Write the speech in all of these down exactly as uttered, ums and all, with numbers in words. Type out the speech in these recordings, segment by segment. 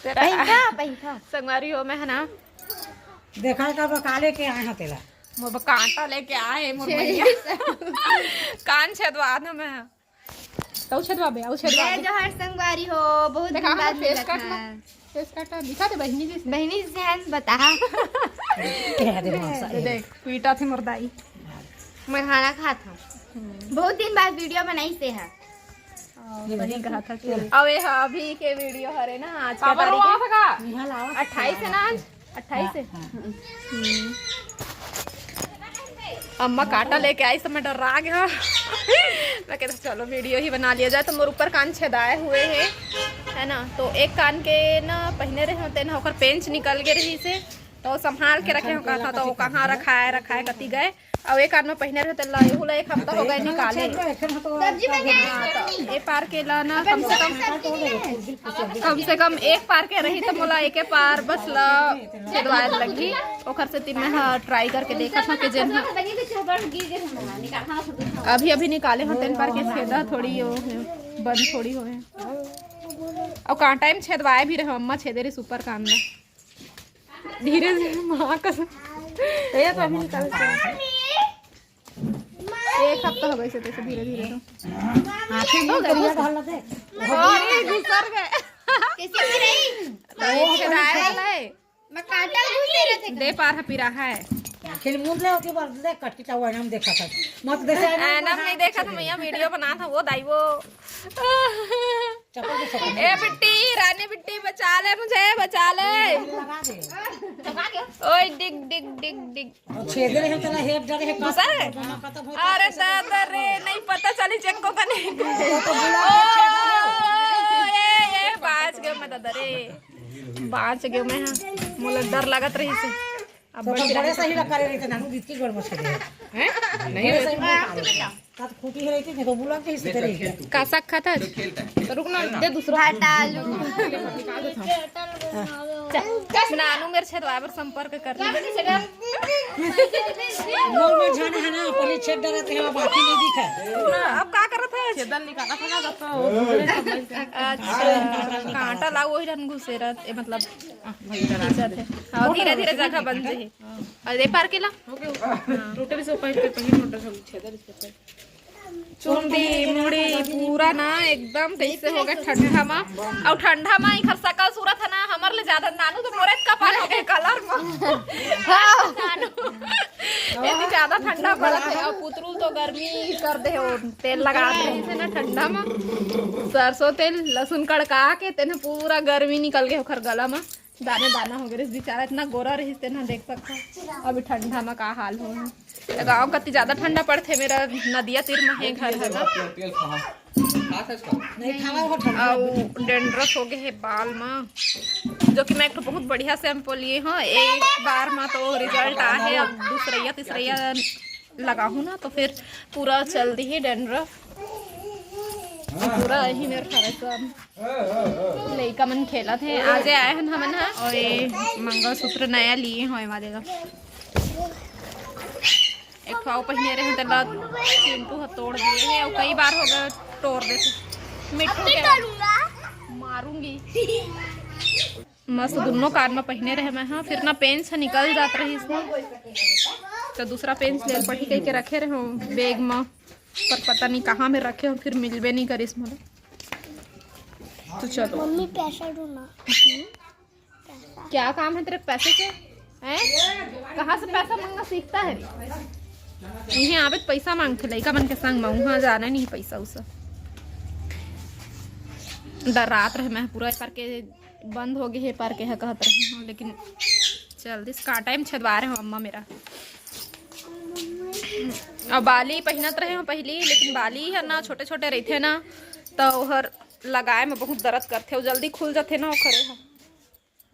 तेरा पहिनथा, पहिनथा। संगवारी हो, मैं ह ना देखा का बकाले के आए हंव तेला। मोर बर कांटा लेके आए मोर भैया। कान छेदवा ना मैं ह। तौ छेदवाबे, अउ छेदवाबे। जय जोहार संगवारी हो, बहुत देखा दिन बाद हमर face मिलत cut ला। हन। Face cut ला दिखा दे बहिनी जी से। बहिनी जी से हन, बता। तेरा दे मौसा दे। देख, पीटा थे मोर दाई। मैं खाना खात हंव। हम्म। बहुत दिन बाद video बनाई से है। अउ ये सही देखो। कहा था कि अउ ये ह अभी के video हरे ना, आज का काबर तारीख हुआ है? था का? निहाल आवा अट्ठाईस है ना आज? अट्ठाईस है? हाँ, हाँ। हम्म। अम्मा कांटा लेके आई, तो मैं डर्रा गे हंव। मैं कहे, "चलो, video ही बना लिया जाए।" तो मोर ऊपर कान छेदाए हुए हे, है ना? तो एक कान के ना पहिने रहे हों, तेन ह ओकर पेंच निकल गे रहिसे, तो संभाल के रखे हों, कहा था, तो वो कहाँ रखा है, रखा है, कति गए। अउ एक कान में पहिने रहे, तेला, एहू ला एक हफ्ता हो गए निकाले। सब्जी बन गया है। हाँ, तो ए पार के ला ना, कम से कम कम से कम एक पार के रही त मोला एके पार बस ला छेदवाए लगही। ओखर सेती मैं ह try करके देखत हंव कि जेन ह अभी अभी निकाले हंव तेन पार के छेदा थोड़ी ओ हे, बंद थोड़ी होए। अउ कांटा में छेदवाए भी रहे, अम्मा छेदे रहिस ऊपर कान ला। धीरे धीरे माँ कसम। ये तो अभी निकाल के एक हफ्ता हो गए से तैसे धीरे धीरे तो। आंखें हो गए, करिया घुस गए। डाल दे। अरे, घुसर गए। कैसे की रही? अरे, छेदाए वाला है। मैं कांटा घुस दे रहे थे। दे पार ह पिरा है। आंखें मूंद ले होती बार दे कटकी चावा नाम देखा था। मत दे से आईना में देखा था, मैं यहाँ video बना था, वो दाई वो। चप्पल के चप्पल। ए बिट्टी, रानी बिट्टी, बचा ले मुझे, बचा ले। लगा दे। ओए, डिग, डिग, डिग, डिग। और छेद रहे हैं, तेरा हेड डरे है, घुसा है? जमा खत्म हो अरे दादा रे, नहीं पता चली चेक को कने। तो बुला ओ, के छेद रहे हैं। ए, ए, बाँच गयो मैं दादा रे। बाँच गयो मैं, हाँ। मोला डर लागत रहिसे। अब तो बड़े बड़े सही लगा रहे थे, नानू गीत की गड़बड़ से दे। हैं? नहीं बड़े रहती। सही में काले थे। तात खूटी है रहती थी, तो बुला के इसी तरह ही। का साग खाता है? तो रुक ना, दे दूसरा। भात आलू। चल, चल, नानू मेरे छेदवा पर संपर्क कर ले। मोर में झन है ना, पहले छेद डरत है, बाकी नहीं दिखा। अब का करत है? छेदन निकाला था ना, तो अच्छा, कांटा ला वही रन घुसे रहत, ए, मतलब, हाँ, धीरे-धीरे जगह बन जाही। अउ ए पार के ला। टूटे भी सो पहिर के पहिर मोटर सब छेदर इसके। चुंदी मुड़ी पूरा ना एकदम कैसे हो गए ठंडा मा। अउ ठंडा मा इखर सकल सूरत है ना, हमर ले ज्यादा नानू तो मोरे का पार हो गए colour मा। हाँ। नानू। यदि ज्यादा ठंडा पड़त है, अउ पुतरू तो गर्मी कर दे हो, तेल लगा दे से ना ठंडा मा। सरसों तेल, लहसुन कड़का के तेने पूरा गर्मी निकल गए ओखर गला मा। दाना दाना हो गए रहिस बेचारा, इतना गोरा रहिस तेन ह, देख सकथव अभी ठंडा म का हाल हो हे। त गाँव कति ज्यादा ठंडा पड़थे, मेरा नदिया तीर म हे घर ह ना। अउ dandruff हो गए हे बाल म, जो कि मैं एक ठो बहुत बढ़िया shampoo लिए हूँ, एक बार म तो result आ हे। अब दूसरैया तीसरैया लगाहूँ ना तो फिर पूरा चल दी हे dandruff। पूरा यही मेर हवय सब। लइका मन खेलत हे। आज आए हन हमन ह, अउ ये मंगलसूत्र नया लिए होय वाले ला। एक ठो अउ पहिने रहे, तेला चिंटू ह तोड़ दिए हे, अउ कई बार हो गए तोड़ देथे। मिट्ठू के मारूंगी। मस्त दुनों कान म पहिने रहे मैं ह, फिर ना पेंच ह निकल जात रहिस ना, तो दूसरा पेंच ले पड़ी कहिके रखे रहे बैग म, पर पता नहीं कहाँ में रखे हो, फिर मिलबे नहीं करिस मोला। तो चलो। मम्मी, पैसा दो ना। क्या काम है तेरे पैसे से? हैं? कहाँ से पैसा मांगना सीखता है? इहे आवे त पैसा मांगथे लइका मन के संग म, उहाँ जाना नहीं पैसा उसा। डरात रहे मैं पूरा ए पार के बंद हो गए हे, ए पार के ह कहत रहे हूँ, लेकिन चल दिस कांटा म छेदवा रहे हो अम्मा मेरा। अउ बाली पहिनत रहे हो पहिली, लेकिन बाली ह ना छोटे छोटे रहिथे ना, त ओहर लगाए म बहुत दर्द करथे, अउ जल्दी खुल जथे ना ओखरे ह।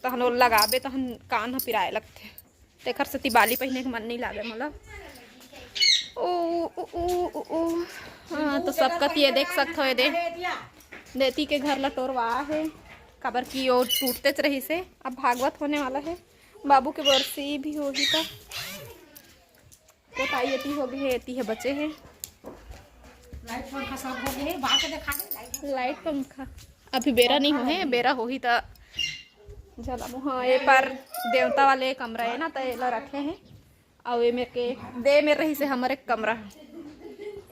तहन ओला लगाबे, तहन कान ह पिराए लगथे, तेखर सेती बाली पहिने के मन नइ लागे मोला। ओ, ओ, ओ, ओ, ओ। हाँ, तो सब कति ये देख सकथो, ये दे, देती के घर ला टोरवा हे, काबर कि वो टूटतेच रहिस हे। अब भागवत होने वाला हे, बाबू के बरसी भी होही त। पोताई एती हो गए हे, एती हे बचे हे। लाइट पंखा सब हो गए हे, बाहर के दिखा दे, लाइट। लाइट पंखा अभी बेरा नहीं हो हे, बेरा होही त जला मुहा, ये पर देवता वाले कमरा है ना, तो एला रखे हैं। अउ ये मेर के दे मेर रही से हमर एक कमरा है।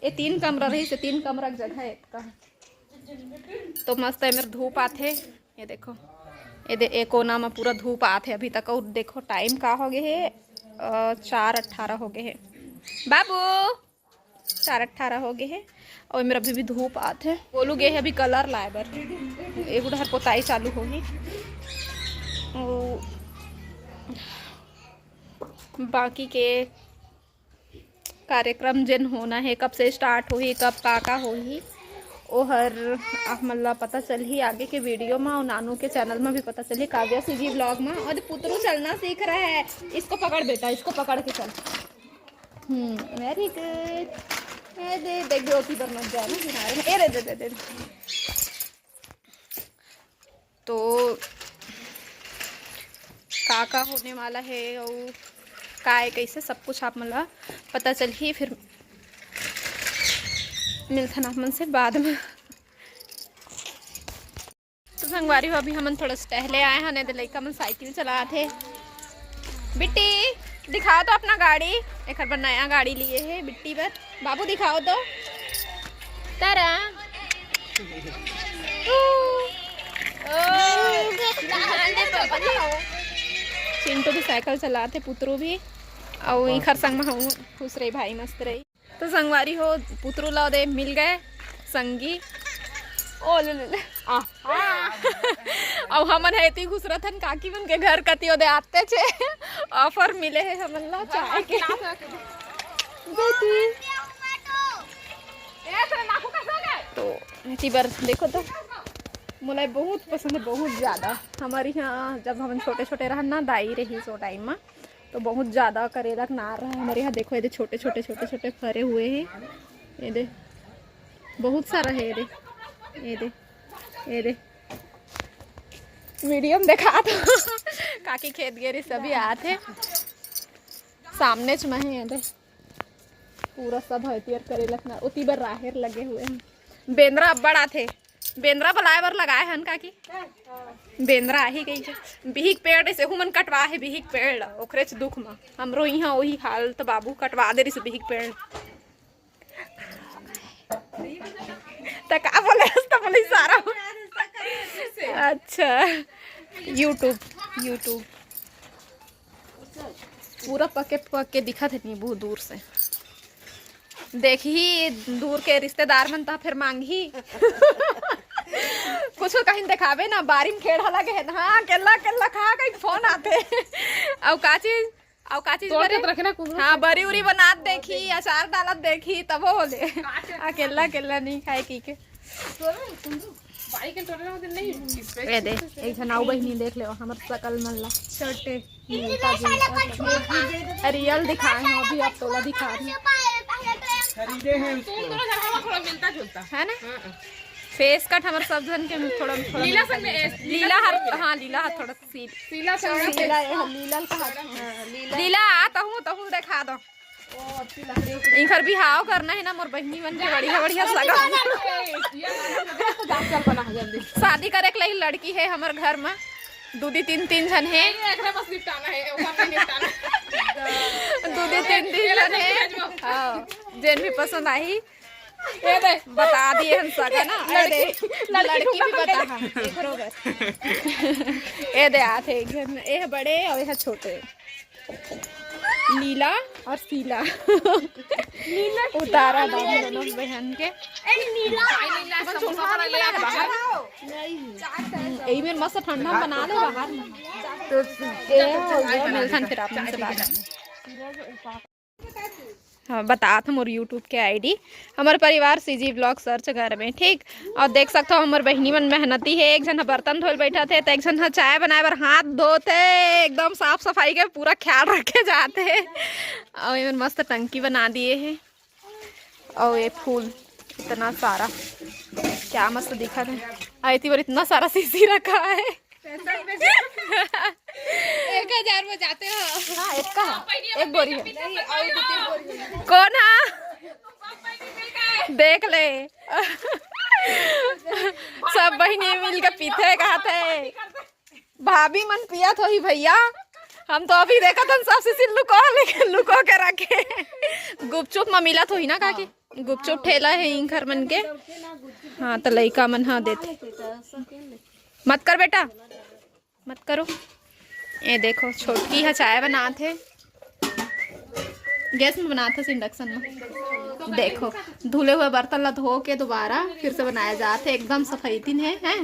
ये तीन कमरा रही से, तीन कमरा के जगह है इतना। तो मस्त है, मेर धूप आथे। ये देखो, ये दे, ये कोना में पूरा धूप आथे अभी तक। और देखो, टाइम का हो गए है, अ, चार अट्ठारह हो गए है बाबू, चार अट्ठारह हो गए है। और मेर अभी भी धूप आथे। गोलू गए है अभी कलर लाए बर, एक उधर पोताई चालू होही। ओ, बाकी के कार्यक्रम जेन होना है, कब से स्टार्ट होही, कब का का होही, ओहर आप मन ला पता चलही आगे के वीडियो में, और नानू के चैनल में भी पता चलही, काव्या सीजी व्लॉग में। और पुतरू चलना सीख रहा है, इसको पकड़ बेटा, इसको पकड़ के चल। हम्म, वेरी गुड। ए दे, देख दे, ओती पर मत जाए ना किनारे में। ए रे दे, दे, दे। तो का का होने वाला है और का है, कैसे, सब कुछ आप मन ला पता चलही। फिर मिलथन आप मन से बाद में। तो संगवारी हो, अभी हमन थोड़ा सा टहले आए हन, एदे लइका मन साइकिल चलात हे। बिट्टी, दिखाओ तो अपना गाड़ी, एकर बर नया गाड़ी लिए हे बिट्टी बर। बाबू, दिखाओ तो। तारा। ओ, ओ, चिंटू भी साइकिल चलात हे, पुतरू भी, अउ इखर संग में हमहू खुश रही भाई, मस्त रही। तो संगवारी हो, पुतरू ला दे मिल गए संगी। ओ ले ले ले। आ, आ। अउ हमन हे एती घुसरत हन काकी मन के घर कति, ओदे आते छे। ऑफर मिले हे हमन ला चाय के। बेटी। तो एती बर देखो तो, मोला बहुत पसंद है, बहुत ज्यादा। हमारे यहाँ जब हमन छोटे छोटे रहन ना, दाई रही सो टाइम में, तो बहुत ज्यादा करेला के नार रहे हमारे यहाँ। देखो, ये दे छोटे छोटे, छोटे छोटे फरे हुए हैं। ये दे, बहुत सारा है। ये दे, ये दे, ये दे, वीडियो में देखा तो काकी खेत गेरी सभी आत है, सामने च में है। ये दे, पूरा सब है तियर करेला के नार। ओती बर राहेर लगे हुए हैं। बेंदरा अब्बड़ आथे। बेंदरा बलाए बर लगाए हन काकी। बेंदरा आही कही के। बिहिक पेड़ से हूँ मन कटवा है, बिहिक पेड़, ओकरे च दुख म। हमरो इहाँ वही हाल, तो बाबू कटवा दे रही से बिहिक पेड़। त का बोले, त बोले सारा। अच्छा, YouTube, YouTube। पूरा पके पके दिखत हे नींबू दूर से। देखही दूर के रिश्तेदार मन त फिर मांगही। कुछ कहीं देखाबे ना, बारी में खेड़ा लगे है ना। हाँ, केला, केला खा कहीं फोन आते। अउ का चीज, अउ का चीज तोड़ के बरे? तो रखे ना कुंदरू हाँ, के। बरी उरी बनात देखी, अचार डालत देखी, तब बोले। अकेला, अकेला नहीं खाए की के। तोड़ ना कुंदरू। बाई के तोड़े ना, नहीं। ए दे, एक झन अउ बहिनी देख ले, हमर सकल मन ला। छोटे। मिलता जुलता। रियल दिखाए हैं अभी, आप तोला दिखा रही। खरीदे हैं उसको। तुम दोनों झगड़ा थोड़ा मिलता जुलता। है ना? हाँ। फेस कट हमर सब झन के थोड़ा, थोड़ा लीला मिलता संग में जुलता। लीला हर, हाँ, लीला हर थोड़ा सी। लीला संग में लीला, ये लीला कहा। हाँ, लीला। लीला, आ, तहूँ, तहूँ देखा दो। इनकर बिहाव करना है ना, मोर बहिनी मन के बढ़िया, बढ़िया सगा। शादी करे के लगी लड़की है हमर घर में, दू दी तीन, तीन झन है। एकरा बस निपटाना है, ओकर नहीं निपटाना। दू दी तीन, तीन झन है। हाँ, जेन भी पसंद आही। ये दे। बता दिए हम सगा ना। ए दे, लड़की, लड़की भी बता हम, एकरो बर। ए दे आथे एक झन, ए बड़े और ए छोटे। लीला और शीला। लीला, उतारा शीला, दाम दोनों बहन के। ए, नीला। अपन चूल्हा वाला ले आ बाहर। यही में मस्त ठंडा बना ले बाहर में। तो ए, हो गया, मिलथन फिर आप मन से बात। हाँ, बतात हम मोर YouTube के आईडी, हमर परिवार सीजी व्लॉग सर्च घर में, ठीक। और देख सकते हो, हमर बहिनी मन मेहनती है, एक झन ह बर्तन धोल बैठा थे, तो एक झन ह चाय बनाए बर हाथ धोते, एकदम साफ सफाई के पूरा ख्याल रखे जाते हैं। और ये मस्त टंकी बना दिए हैं, और ये फूल इतना सारा, क्या मस्त दिखा है। आई थी बार इतना सारा शीशी रखा है। एक हजार में जाते हो। हाँ, एक का है, एक बोरी है। कौन है? देख ले। सब बहिनी मिल के पीते कहते। भाभी मन पियत होही भैया, हम तो अभी देखत हन सब सिसिल लुको, लेकिन लुको के रखे। गुपचुप म मिलत होही ना काकी? गुपचुप ठेला हे इंखर मन के। हाँ, त लइका मन ह देथे। मत कर बेटा, मत करो। ए देखो, छोटकी ह चाय बनात हे। गैस में बनात हे, इंडक्शन में। देखो, धुले हुए बर्तन ला धो के दोबारा फिर से बनाया जात हे, एकदम सफैतिन हे, हैं?